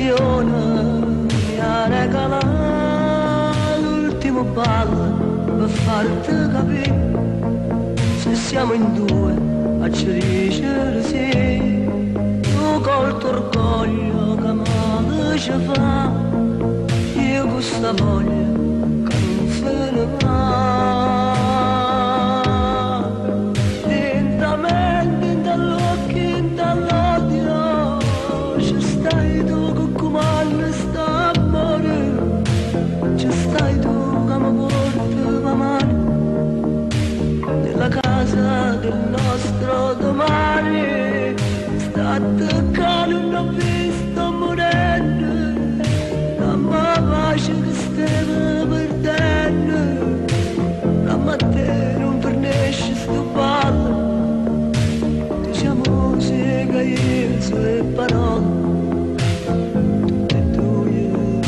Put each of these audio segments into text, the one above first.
L'occasione mi ha regalato l'ultimo ballo per farti capire se siamo in due a ci dicere sì. Tu col tuo orgoglio che male ci fa, io questa voglia che non se ne va. Lentamente dall'occhio dall'odio ci stai tu che comandi sta amore, ci stai tu che mi porti la mano nella casa del nostro domani. State che non ho visto morendo, la mia pace che stava perdendo, la mattina non fornisce sto ballo, diciamo musica io sulle parole, tutte e due,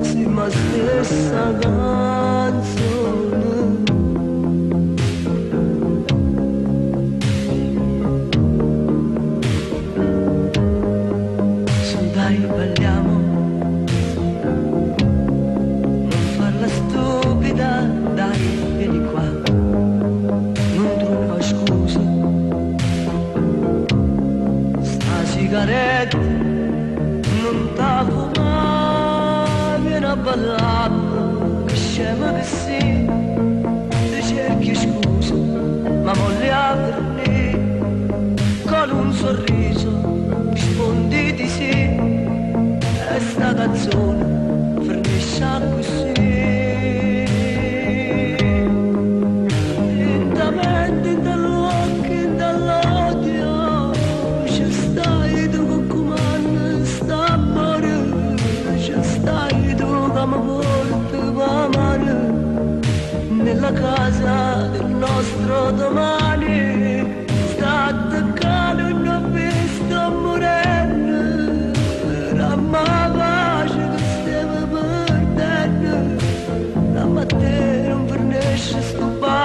sì ma stessa canzone. Su dai balliamo, non farla stupida, dai vieni qua, non trova scusa, sta sigaretta non ta fumare, vieni a ballare, che scema che sei, ti cerchi scusa, ma voglio aprirli con un sorriso, rispondi di sì, e sta canzone finisce così. Lentamente dall'occhio dall'odio ci stai tu che comandi sta amore, ci stai tu che mi porti la mano nella casa del nostro domani. State che non ho visto morendo, la mia pace che stava perdendo, la mattina non fornisce sto ballo.